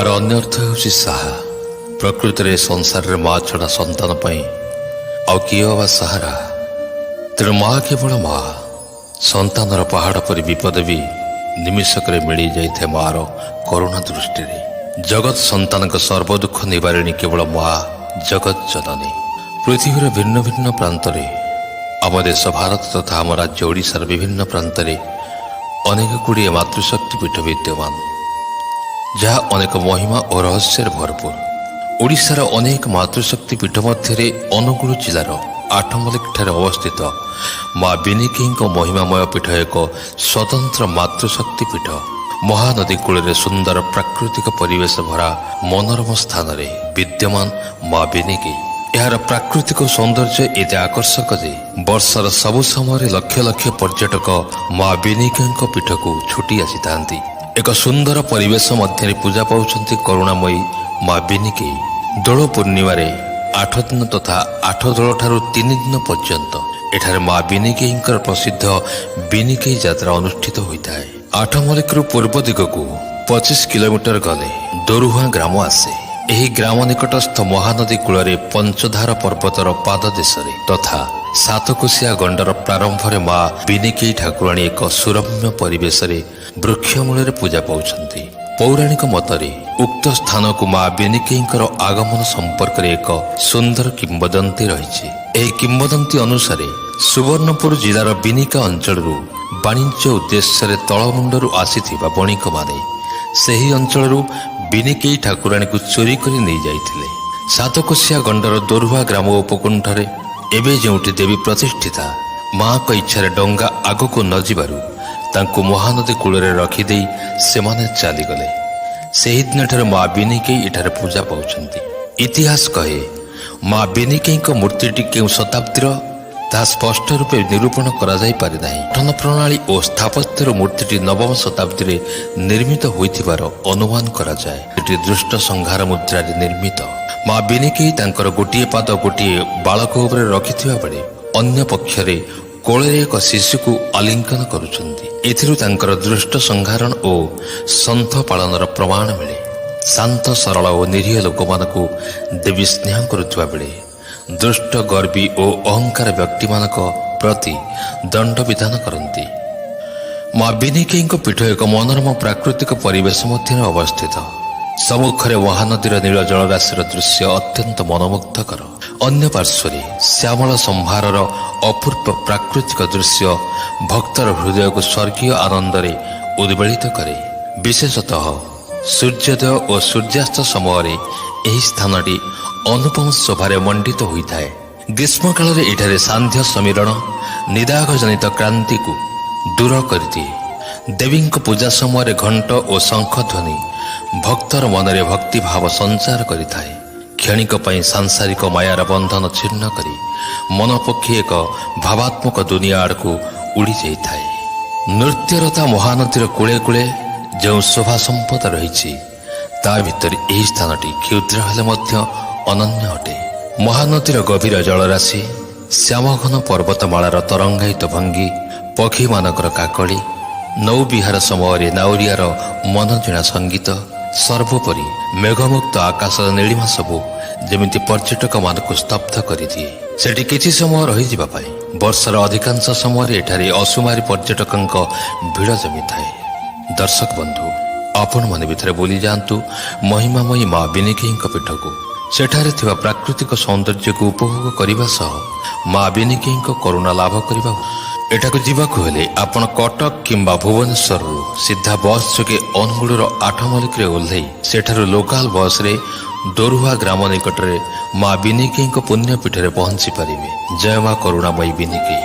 ମାର ଅନ୍ୟ ଅର୍ଥ ହେଉଛି ସାହା। ପ୍ରକୃତରେ ସଂସାରରେ ମା ଛଡ଼ା ସନ୍ତାନ ପାଇଁ ଆଉ କିଏ ଅବା ସାହାରା? ତେଣୁ ମା କେବଳ ମା। ସନ୍ତାନର ପାହାଡ଼ ପରି ବିପଦ ବି ନିମିଷକରେ ମିଳେଇ ଯାଇଥାଏ ମାର କରୁଣା ଦୃଷ୍ଟିରେ। ଜଗତ ସନ୍ତାନଙ୍କ ସର୍ବଦୁଃଖ ନିବାରିଣୀ କେବଳ ମା ଜଗତ ଜନନୀ। ପୃଥିବୀର ଭିନ୍ନ ଭିନ୍ନ ପ୍ରାନ୍ତରେ, ଆମ ଦେଶ ଭାରତ ତଥା ଆମ ରାଜ୍ୟ ଓଡ଼ିଶାର ବିଭିନ୍ନ ପ୍ରାନ୍ତରେ ଅନେକ ଗୁଡ଼ିଏ ମାତୃଶକ୍ତି ପୀଠ ବିଦ୍ୟମାନ, ଯାହା ଅନେକ ମହିମା ଓ ରହସ୍ୟରେ ଭରପୁର। ଓଡ଼ିଶାର ଅନେକ ମାତୃଶକ୍ତି ପୀଠ ମଧ୍ୟରେ ଅନୁଗୁଳ ଜିଲ୍ଲାର ଆଠମଲ୍ଲିକଠାରେ ଅବସ୍ଥିତ ମା ବିନିକେଇଙ୍କ ମହିମାମୟ ପୀଠ ଏକ ସ୍ୱତନ୍ତ୍ର ମାତୃଶକ୍ତି ପୀଠ। ମହାନଦୀ କୂଳରେ ସୁନ୍ଦର ପ୍ରାକୃତିକ ପରିବେଶ ଭରା ମନୋରମ ସ୍ଥାନରେ ବିଦ୍ୟମାନ ମା ବିନିକେଇ। ଏହାର ପ୍ରାକୃତିକ ସୌନ୍ଦର୍ଯ୍ୟ ଏତେ ଆକର୍ଷକ ଯେ ବର୍ଷର ସବୁ ସମୟରେ ଲକ୍ଷ ଲକ୍ଷ ପର୍ଯ୍ୟଟକ ମା ବିନିକେଇଙ୍କ ପୀଠକୁ ଛୁଟି ଆସିଥାନ୍ତି। ଏକ ସୁନ୍ଦର ପରିବେଶ ମଧ୍ୟରେ ପୂଜା ପାଉଛନ୍ତି କରୁଣାମୟୀ ମା ବିନିକେଇ। ଦୋଳ ପୂର୍ଣ୍ଣିମାରେ 8 ଦିନ ତଥା 8 ଦୋଳଠାରୁ 3 ଦିନ ପର୍ଯ୍ୟନ୍ତ ଏଠାରେ ମା ବିନିକେଇଙ୍କର ପ୍ରସିଦ୍ଧ ବିନିକେଇ ଯାତ୍ରା ଅନୁଷ୍ଠିତ ହୋଇଥାଏ। ଆଠମଲ୍ଲିକରୁ ପୂର୍ବ ଦିଗକୁ 25 କିଲୋମିଟର ଗଲେ ଦୋରୁହାଁ ଗ୍ରାମ ଆସେ। ଏହି ଗ୍ରାମ ନିକଟସ୍ଥ ମହାନଦୀ କୂଳରେ ପଞ୍ଚଧାର ପର୍ବତର ପାଦ ଦେଶରେ ତଥା ସାତକୋଶିଆ ଗଣ୍ଡର ପ୍ରାରମ୍ଭରେ ମା ବିନିକେଇ ଠାକୁରାଣୀ ଏକ ସୁରମ୍ୟ ପରିବେଶରେ ବୃକ୍ଷମୂଳରେ ପୂଜା ପାଉଛନ୍ତି। ପୌରାଣିକ ମତରେ ଉକ୍ତ ସ୍ଥାନକୁ ମା ବିନିକେଇଙ୍କର ଆଗମନ ସମ୍ପର୍କରେ ଏକ ସୁନ୍ଦର କିମ୍ବଦନ୍ତୀ ରହିଛି। ଏହି କିମ୍ବଦନ୍ତୀ ଅନୁସାରେ ସୁବର୍ଣ୍ଣପୁର ଜିଲ୍ଲାର ବିନିକା ଅଞ୍ଚଳରୁ ବାଣିଜ୍ୟ ଉଦ୍ଦେଶ୍ୟରେ ତଳମୁଣ୍ଡରୁ ଆସିଥିବା ବଣିକମାନେ ସେହି ଅଞ୍ଚଳରୁ ବିନିକେଇ ଠାକୁରାଣୀକୁ ଚୋରି କରି ନେଇଯାଇଥିଲେ। ସାତକୋଶିଆ ଗଣ୍ଡର ଦୋରୁହା ଗ୍ରାମ ଉପକଣ୍ଠରେ ଏବେ ଯେଉଁଠି ଦେବୀ ପ୍ରତିଷ୍ଠିତା, ମାଙ୍କ ଇଚ୍ଛାରେ ଡଙ୍ଗା ଆଗକୁ ନ ଯିବାରୁ ତାଙ୍କୁ ମହାନଦୀ କୂଳରେ ରଖିଦେଇ ସେମାନେ ଚାଲିଗଲେ। ସେହିଦିନଠାରୁ ମା ବିନିକେଇ ଏଠାରେ ପୂଜା ପାଉଛନ୍ତି। ଇତିହାସ କହେ, ମା ବିନିକେଇଙ୍କ ମୂର୍ତ୍ତିଟି କେଉଁ ଶତାବ୍ଦୀର ତାହା ସ୍ପଷ୍ଟ ରୂପେ ନିରୂପଣ କରାଯାଇପାରେ ନାହିଁ। ଗଠନ ପ୍ରଣାଳୀ ଓ ସ୍ଥାପତ୍ୟର ମୂର୍ତ୍ତିଟି ନବମ ଶତାବ୍ଦୀରେ ନିର୍ମିତ ହୋଇଥିବାର ଅନୁମାନ କରାଯାଏ। ଏଟି ଦୁଷ୍ଟ ସଂହାର ମୁଦ୍ରାରେ ନିର୍ମିତ। ମା ବିନିକେଇ ତାଙ୍କର ଗୋଟିଏ ପାଦ ଗୋଟିଏ ବାଳକ ଉପରେ ରଖିଥିବା ବେଳେ ଅନ୍ୟ ପକ୍ଷରେ କୋଳରେ ଏକ ଶିଶୁକୁ ଆଲିଙ୍ଗନ କରୁଛନ୍ତି। ଏଥିରୁ ତାଙ୍କର ଦୁଷ୍ଟ ସଂହାରଣ ଓ ସନ୍ଥ ପାଳନର ପ୍ରମାଣ ମିଳେ। ଶାନ୍ତ, ସରଳ ଓ ନିରୀହ ଲୋକମାନଙ୍କୁ ଦେବୀ ସ୍ନେହ କରୁଥିବା ବେଳେ ଦୁଷ୍ଟ, ଗର୍ବୀ ଓ ଅହଙ୍କାର ବ୍ୟକ୍ତିମାନଙ୍କ ପ୍ରତି ଦଣ୍ଡବିଧାନ କରନ୍ତି। ମା ବିନିକେଇଙ୍କ ପୀଠ ଏକ ମନୋରମ ପ୍ରାକୃତିକ ପରିବେଶ ମଧ୍ୟରେ ଅବସ୍ଥିତ। ସମ୍ମୁଖରେ ମହାନଦୀର ନୀଳ ଜଳରାଶିର ଦୃଶ୍ୟ ଅତ୍ୟନ୍ତ ମନୋମୁଗ୍ଧକର। ଅନ୍ୟ ପାର୍ଶ୍ୱରେ ଶ୍ୟାମଳ ସମ୍ଭାରର ଅପୂର୍ବ ପ୍ରାକୃତିକ ଦୃଶ୍ୟ ଭକ୍ତର ହୃଦୟକୁ ସ୍ୱର୍ଗୀୟ ଆନନ୍ଦରେ ଉଦ୍ବେଳିତ କରେ। ବିଶେଷତଃ ସୂର୍ଯ୍ୟୋଦୟ ଓ ସୂର୍ଯ୍ୟାସ୍ତ ସମୟରେ ଏହି ସ୍ଥାନଟି ଅନୁପମ ଶୋଭାରେ ମଣ୍ଡିତ ହୋଇଥାଏ। ଗ୍ରୀଷ୍ମକାଳରେ ଏଠାରେ ସାନ୍ଧ୍ୟ ସମୀରଣ ନିଦାଘଜନିତ କ୍ଳାନ୍ତିକୁ ଦୂର କରିଦିଏ। ଦେବୀଙ୍କ ପୂଜା ସମୟରେ ଘଣ୍ଟ ଓ ଶଙ୍ଖ ଧ୍ୱନି ଭକ୍ତର ମନରେ ଭକ୍ତିଭାବ ସଞ୍ଚାର କରିଥାଏ। କ୍ଷଣିକ ପାଇଁ ସାଂସାରିକ ମାୟାର ବନ୍ଧନ ଛିନ୍ନ କରି ମନ ପକ୍ଷୀ ଏକ ଭାବାତ୍ମକ ଦୁନିଆ ଆଡ଼କୁ ଉଡ଼ି ଯାଇଥାଏ। ନୃତ୍ୟରତା ମହାନଦୀର କୂଳେ କୂଳେ ଯେଉଁ ଶୋଭା ସମ୍ପଦ ରହିଛି, ତା ଭିତରେ ଏହି ସ୍ଥାନଟି କ୍ଷୁଦ୍ର ହେଲେ ମଧ୍ୟ ଅନନ୍ୟ ଅଟେ। ମହାନଦୀର ଗଭୀର ଜଳରାଶି, ଶ୍ୟାମଘନ ପର୍ବତମାଳାର ତରଙ୍ଗାୟିତ ଭଙ୍ଗୀ, ପକ୍ଷୀମାନଙ୍କର କାକଳି, ନୌବିହାର ସମୟରେ ନାଉରିଆର ମନଜିଣା ସଙ୍ଗୀତ, ସର୍ବୋପରି ମେଘମୁକ୍ତ ଆକାଶର ନୀଳିମା ସବୁ ଯେମିତି ପର୍ଯ୍ୟଟକମାନଙ୍କୁ ସ୍ତବ୍ଧ କରିଦିଏ ସେଠି କିଛି ସମୟ ରହିଯିବା ପାଇଁ। ବର୍ଷର ଅଧିକାଂଶ ସମୟରେ ଏଠାରେ ଅସୁମାରୀ ପର୍ଯ୍ୟଟକଙ୍କ ଭିଡ଼ ଜମିଥାଏ। ଦର୍ଶକ ବନ୍ଧୁ, ଆପଣମାନେ ଭିତରେ ବୁଲି ଯାଆନ୍ତୁ ମହିମାମୟୀ ମା ବିନିକେଇଙ୍କ ପୀଠକୁ। ସେଠାରେ ଥିବା ପ୍ରାକୃତିକ ସୌନ୍ଦର୍ଯ୍ୟକୁ ଉପଭୋଗ କରିବା ସହ ମା ବିନିକେଇଙ୍କ କରୁଣା ଲାଭ କରିବା। ଏଠାକୁ ଯିବାକୁ ହେଲେ ଆପଣ କଟକ କିମ୍ବା ଭୁବନେଶ୍ୱରରୁ ସିଧା ବସ୍ ଯୋଗେ ଅନୁଗୁଳର ଆଠମଲ୍ଲିକରେ ଓହ୍ଲାଇ ସେଠାରୁ ଲୋକାଲ ବସ୍ରେ ଦୋରୁହା ଗ୍ରାମ ନିକଟରେ ମା ବିନିକେଇଙ୍କ ପୁଣ୍ୟପୀଠରେ ପହଞ୍ଚି ପାରିବେ। ଜୟ ମା କରୁଣାମୟୀ ବିନିକେଇ।